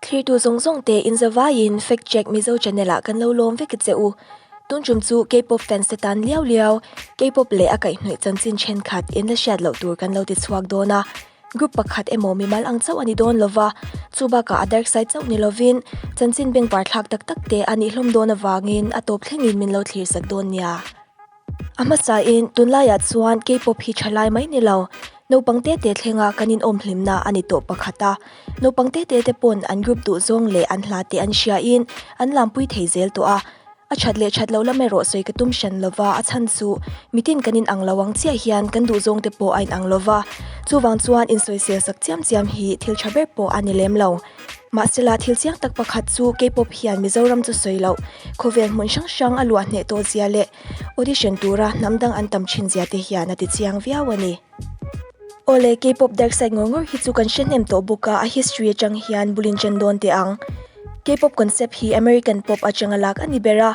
Thlirtu zawng zawng te inzavaiin Fact Check Mizo channel ah kan lo lawm vek che u. Tun tum chu K-pop fans te tan liau liau K-pop leh a kaihhnawih chanchin thenkhat in la hriat loh tur kan lo ti chhuak dawn a. Group pakhat emaw mimal ang chauh a ni dawn lova, chu bakah a dark side chauh ni lovin chanchin bengvar thlak tak tak te a nih hlawm dawn avangin a tawp thlengin min lo thlir sak dawn nia. A hmasain tunlaiah chuan K-pop hi tha lai mai ni lo, naupang te te thlenga kan inawm hlimna a ni tawh pakhat a. Naupang te te te pawn an group duh zawng leh an hla te an hriain an lampui thei zel tawh a. A that leh that loh lam erawh sawi ka tum hran lova, a chhan chu mitin kan inang lo ang chiah hian kan duh zawng te pawh a inang lova, chuvang chuan insawisel sak chiam chiam hi thil tha ber pawh a ni lem lo. Mahsela thil chiang tak pakhat chu K-pop hian Mizoram chu sawi loh, khawvel hmun hrang hrang a luah hneh tawh zia leh audition tura hnam dang an tam thin zia te hian a ti chiang viau a ni. Awle, K-pop dark side ngawr ngawr hi chu kan hre hnem tawh bawk a, a history atang hian bulin chen dawn teh ang. K-pop concept hi American pop atanga lak a ni ber a,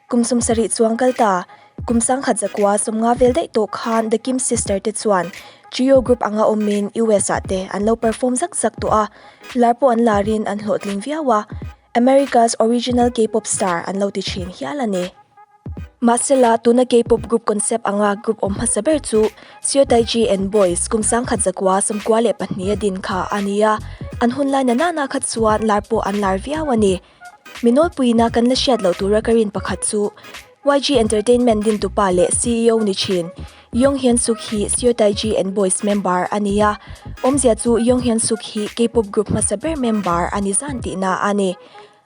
kum 70 chuang kal ta. Kum 1950 vel daih tawh khan The Kim Sister te chuan trio group anga awmin US ah te an lo perform zak zak tawh a, lar pawh an larin an hlawhtling viau a, America's original K-pop star an lo ti thin hial a ni. Mahsela, tuna K-pop group concept anga group awm hmasa ber chu Seo Taiji and Boys kum 1994 a din kha a ni a, an hunlai na nana kha chuan lar pawh an lar viau a ni. Mi nawlpuina kan la hriat loh tura ka rin pakhat chu YG Entertainment dintupa leh CEO ni thin Yong Hyun Suk hi Seo Taiji and Boys member a ni a, awmzia chu Yong Hyun Suk hi K-pop group hmasa ber member a ni zan tihna a ni.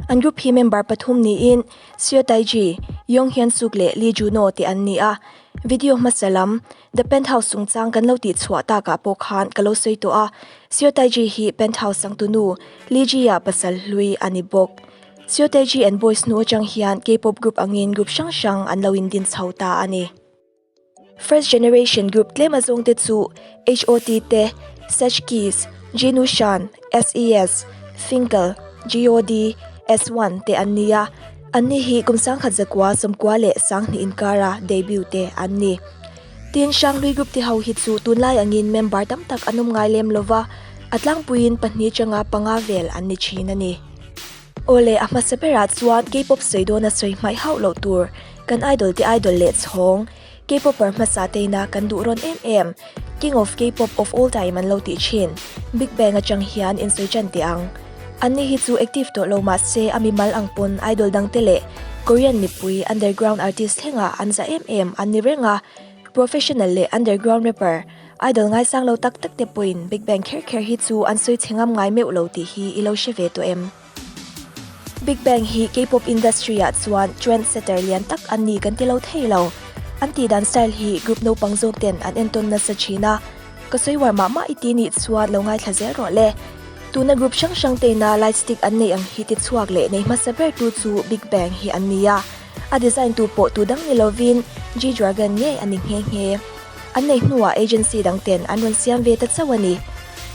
An group hi member pathum niin Seo Taiji, Yong Hyun Suk leh Lee Juno te an ni a. Video hmasa lam The Penthouse chungchang kan lo tihchhuah takah pawh khan ka lo sawi tawh a, Seo Taiji hi Penthouse sangtunu Lee Ji-ah pasal hlui a ni bawk. Seo Taiji and Boys hnu atang hian K-pop group angin group hrang hrang an lo indin chho ta a ni. First generation group tlem azawng te chu HOT te, Sechkeys, Jinushan, SES, Finkel, GOD, S1 te an ni a, anni hi kum 1992 inkara debut te an ni. Tin, Hranghlui group te ho hi chu tunlai angin member tam tak an awm ngai lem lova, a tlangpuiin pahnih atanga panga vel an ni thin a ni. Awle, a hmasa berah chuan K-pop sawi dawna sawi hmaih hauh loh tur, kan idol te idol leh chhawng, K-popper hmasa teina kan duh rawn em em, King of K-pop of all time an lo tih thin, Big Bang atang hian insawi tan teh ang. Anni hi chu active tawh lo mahse a mimal ang pawn idol dangte leh Korean mipui underground artist thlengah an za em em an ni reng a, professional leh underground rapper, idol ngaisang lo tak tak te pawhin Big Bang kher kher hi chu an sawi chhe ngam ngai meuh lo tih hi i lo hre ve tawh em? Big Bang hi K-pop industry ah chuan trend setter lian tak an ni kan ti lo thei lo. An tih dan style hi group naupang zawk ten an entawn nasa thin a. Ka sawi uar mah mah i ti nih chuan lo ngaithla zel rawh le. Tuna group hrang hrang teina light stick an neih ang hi ti chhuak leh nei hmasa ber tu chu Big Bang hi an ni a. A design tu pawh tu dang ni lovin G-Dragon ngei a ni nghe nghe. An neih hnuah agency dang ten an rawn siam ve ta chauh a ni.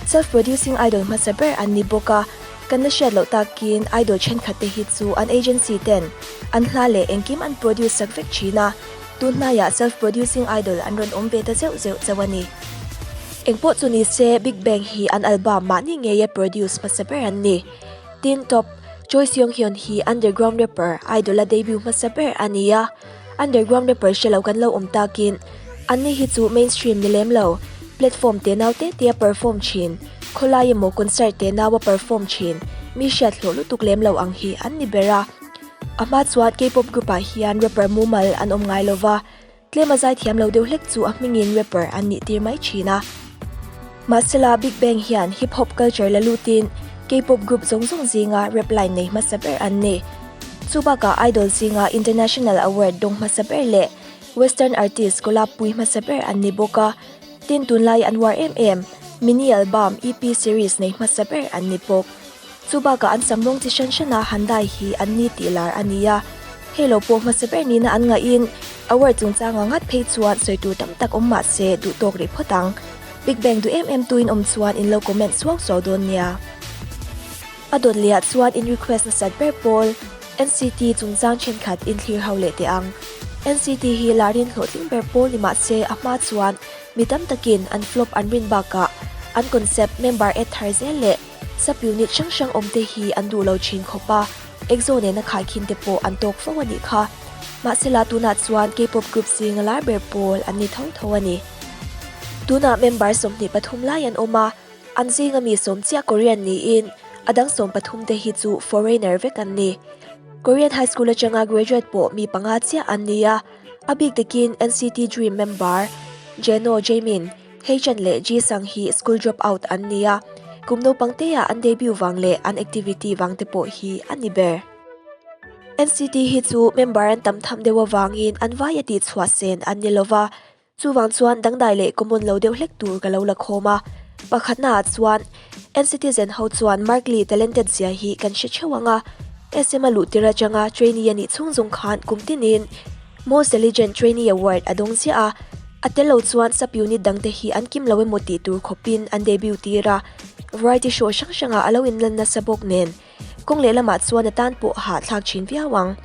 Self-producing idol hmasa ber an ni bawk a. Kan la hriat loh takin idol thenkhat te hi chu an agency ten an hla leh engkim an produce sak vek thin a, tun hnaiah self producing idol an rawn awm ve ta zeuh zeuh chauh a ni. Engpawh chu ni se Big Bang hi an album mahni ngeia produce hmasa ber an ni. Tin top, Choi Seung Hyun hi underground rapper idol a debut hmasa ber a ni a, underground rapper hre lo kan lo awm takin anni hi chu mainstream ni lem lo, platform tenau te te a perform thin. Khawlai emaw concert te naua perform thin, mi hriat hlawh lutuk lem lo ang hi an ni ber a. A hma chuan K-pop group ah hian rapper mumal an awm ngai lova, tlem a zaithiam lo deuh hlek chu a hmingin rapper an nih tir mai thin a. Mahsela Big Bang hian hip hop culture la lutin K-pop group zawng zawng zinga rap line nei hmasa ber an ni. Chu bakah idol zinga international award dawng hmasa ber leh western artist collab pui hmasa ber an ni bawk a. Tin tunlai an uar em em, mini album, EP series nei hmasa ber an ni bawk. Chu bakah an sam rawng chi hran hrana han dai hi an ni tih lar a ni a. Hei lo pawh hmasa ber nihna an ngahin award chungchanga ngat phei chuan sawi tur tam tak awm mah se duh tawk rih phawt ang. Big Bang duh em em tuin awm chuan in lo comment suau suau dawn nia. A dawt lehah chuan in request nasat ber pawl NCT chungchang thenkhat in thlir ho leh teh ang. NCT hi larin hlawhtling ber pawl ni mah se a hma chuan mi tam takin an flop an rin bakah an concept member add thar zel leh. Sub-unit hrang hrang awm te hi an duh lo thin khawp a, EXO nena khaikhin te pawh an tawk fo a nih kha. Mahsela tunah chuan K-pop group zinga lar ber pawl an ni tho tho a ni. Tunah member 23 lai an awm a, an zinga mi sawm chiah Korean niin a dang 13 te hi chu foreigner vek an ni. Korean high school atanga graduate pawh mi panga chiah an ni a, a bik takin NCT Dream member Jeno Jaemin, Haechan leh Jisung hi school drop out an ni a, kum naupang teah an debut vang leh an activity vang te pawh hi a ni ber. NCT hi chu member an tam tham deuh avangin an vai a tihchhuah sen an ni lova, chuvang chuan dangdai leh common lo deuh hlek tur ka lo la khawm a. Pakhatnaah chuan NCTzen ho chuan Mark Lee talented zia hi kan hre theuh ang a, SM a luh tir atanga trainee a nih chhung zawng khan kum tinin Most Diligent Trainee Award a dawng ziah a, a tel lo chuan sub-unit dangte hi an kim lo emaw tih tur khawpin an debut tir a, variety show hrang hrangah a lo inlan nasa bawk nen. Kawng lehlamah chuan a tan pawh hahthlak thin viau ang.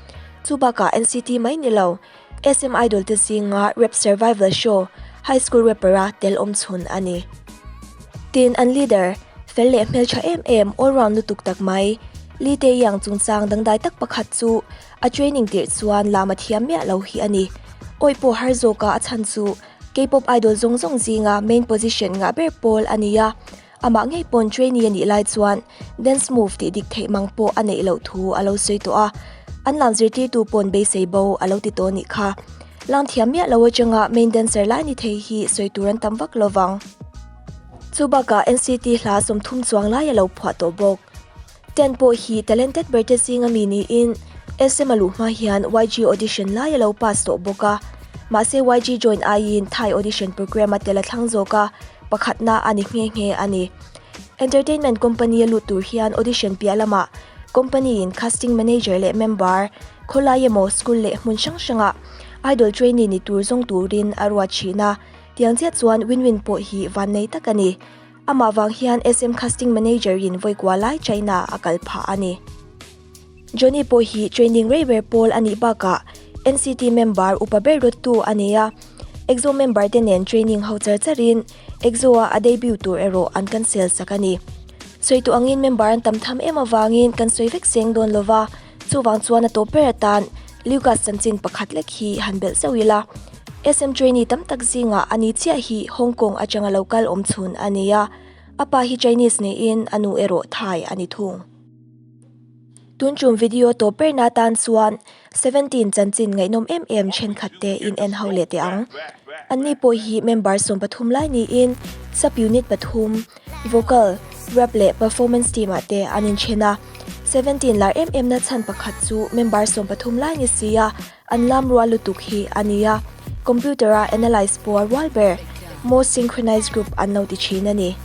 Chu bakah NCT mai ni lo, SM Idol te zinga rap survival show High School Rapper-a tel awm chhun a ni. Tin, an leader, fel leh hmeltha em em, all round lutuk tak mai, Lee Tae-yang chungchang dangdai tak pakhat chu a training tirh chuan lam a thiam miah lo hi a ni. Awih pawh har zawka a chhan chu K-pop idol zawng zawng zinga main position ngah ber pawl a ni a. Amah ngei pawn trainee a nih lai chuan dance move tih dik theih mang pawh a neih loh thu a lo sawi tawh a, an lam zirtirtu pawn beisei bo a lo ti tawh nih kha. Lam thiam miah lo atanga main dancer lai ni thei hi sawi tur an tam vak lo vang. Chu bakah NCT hla 30 chuang lai a lo phuah tawh bawk. Ten pawh hi talented ber te zinga mi niin SM a luh hma hian YG audition lai a lo pass tawh bawk a. Mahse YG join aiin Thai audition program a tel a thlang zawk a, pakhatna a ni nghe nghe a ni. Entertainment company a lut tur hian audition piah lamah company in casting manager leh member, khawlai emaw school leh hmun hrang hrangah idol trainee ni tur zawng turin a ruat thin a, tiang chiah chuan Win Win pawh hi vannei tak a ni. Amah vang hian SM casting manager in vawikua lai China a kal phah a ni. Johnny pawh hi training rei ber pawl a nih bakah NCT member upa ber rawttu a nei a, EXO member te nen training ho char charin EXO-a a debut tur erawh an cancel sak a ni. Sawi tawh angin member an tam tham em avangin kan sawi vek seng dawn lova, chuvang chuan a tawp ber atan Lucas chanchin pakhat lek hi han belh zauh ila. SM trainee tam tak zingah a ni chiah hi Hong Kong atanga lo kal awm chhun a ni a, a pa hi Chinese niin a nu erawh Thai a ni thung. Tun tum video tawp berna atan chuan Seventeen chanchin ngaihnawm em em thenkhat te in en ho leh teh ang. Anni pawh hi member 13 lai niin sub unit pathum, vocal, rap leh performance team ah te an inthen a. Seventeen lar em em na chhan pakhat chu member 13 lai ni si a an lam rual lutuk hi a ni a, computer a analyse pawh a rual ber, most synchronized group an lo ti thin a ni.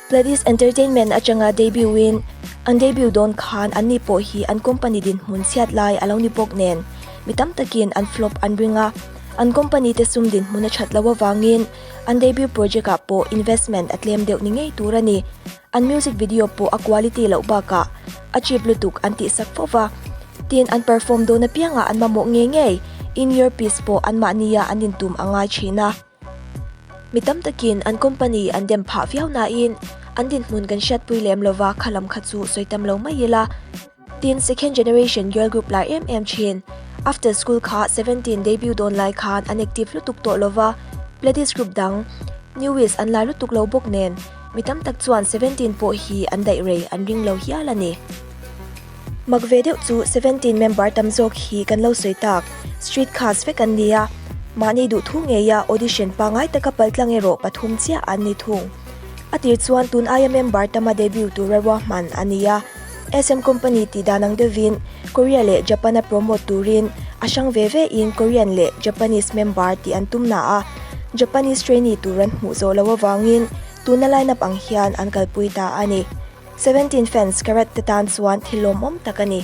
Pledis Entertainment atanga debut in an debut dawn khan anni pawh hi an company dinhmun chhiat lai a lo ni bawk nen mi tam takin an flop an ring a, an company te sum dinhmun a that loh avangin an debut project ah pawh investment a tlem deuh ni ngei tur a ni. An music video pawh a quality loh bakah a cheap lutuk an tihsak fo va, tin an perform dawn apiangah an mamawh ngei ngei in-earpiece pawh anmahnia an intum a ngai thin a. Mi tam takin an company an dem phah viau nain an dinhmun kan hriatpui lem lova kha lam kha chu sawi tam lo mai ila. Tin, second generation girl group lar em em thin. After school kha Seventeen debut dawn lai khan an active lutuk tawh lova, Pledis group dang Newies an lar lutuk lo bawk nen mi tam tak chuan Seventeen pawh hi an daih rei an ring lo hial a ni. Mak ve deuh chu Seventeen member tam zawk hi kan lo sawi tak, street cast vek an ni a, mahni duhthu ngeia audition pangngai taka paltlang erawh pathum chiah an ni thung. A tir chuan tun aia member tama debut tura ruahman a ni a, SM company tih dan ang deuhin Korea leh Japan a promote turin a hrang ve ve in Korean leh Japanese member tih an tum na a, Japanese trainee tur an hmuh zawh loh avangin tuna line up ang hian an kalpui ta a ni. Seventeen fans Karat te tan chuan thil lawmawm tak a ni.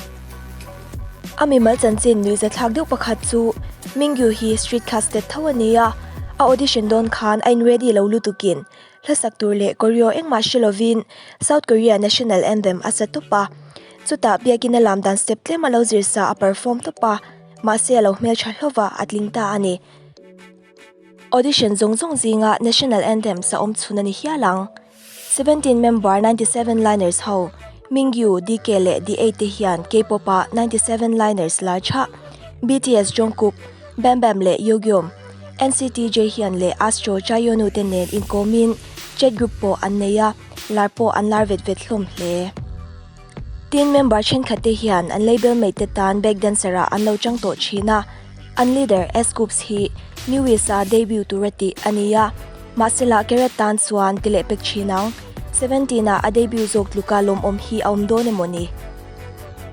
A mimal chanchin nuihzathlak deuh pakhat chu Mingyu hi street casted tho a ni a, a audition dawn khan a in ready lo lutukin hlasak tur leh choreo engmah hre lovin South Korea national anthem a sa tawp a. Chutah biakina lam dan step tlem a lo zir sa a perform tawp a, mahse a lo hmeltha hlova a tling ta a ni. Audition zawng zawng zinga national anthem sa awm chhun a ni hial ang. Seventeen member 97 Liners ho, Mingyu, DK leh D8 te hian K-pop ah 97 Liners lar chhah, BTS Jungkook, Bam Bam leh Yugyeom, NCT Jaehyun leh Astro Chaeyeonu te nen inkawmin chat group pawh an nei a, lar pawh an lar vet vet hlawm hle. Tin, member thenkhat te hian an label mate te tan back dancer ah an lo chang tawh thin a, an leader S-Coups hi Newies a debut tura tih a ni a, mahsela Carat tan chuan ti leh pek thin ang. Seventeen ah a debut zawk tluka lawmawm hi a awm dawn emaw ni?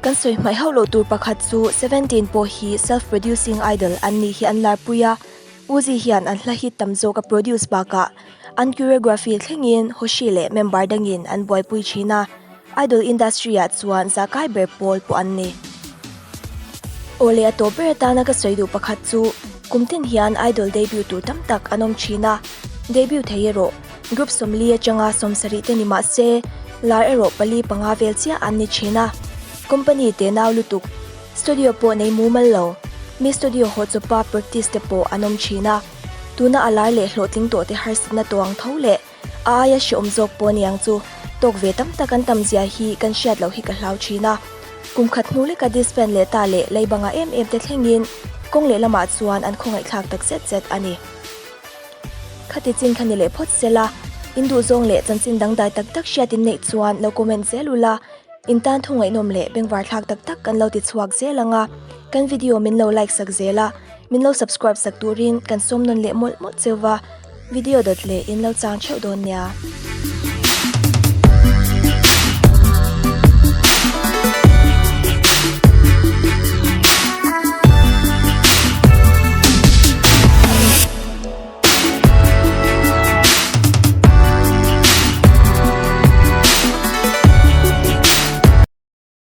Kan sawi hmaih hauh loh tur pakhat chu Seventeen pawh hi self-producing idol an nih hi an larpui a, Uzi hian an hla hit tam zawk a produce bakah an choreography thlengin Hoshi leh member dangin an buaipui thin a, idol industry ah chuan zahkai ber pawl pawh an ni. Aw leh a tawp ber atana ka sawi duh pakhat chu kum tin hian idol debut tur tam tak an awm thin a, debut thei erawh group 40 atanga 70 te ni mah se lar erawh pali panga vel chiah an ni thin a, company tenau lutuk Studio pawh nei mumal lo, mi studio haw chawpa practice te pawh an awm thin a, tuna a lar leh hlawhtling tawh te harsatna tawng tho leh a aia hreawm zawk pawh niang chu tawk ve tam tak an tam zia hi kan hriat loh hi ka hlau thin a. Kum khat hnu leka disband leh ta leh lei banga em em te thlengin kawng leh lamah chuan an khawngaihthlak tak zet zet a ni. Khati chin kha ni leh phawt sela, in duhzawng leh chanchin dangdai tak tak hriat in neih chuan lo comment zel ula, In tan thu ngaihnawm leh bengvar thlak tak tak kan lo ti chhuak zel ang a, kan video min lo like sak zel a, min lo subscribe sak turin kan sawm nawn leh mawlh mawlh cheu va, video dawt leh in lo chang theuh dawn nia.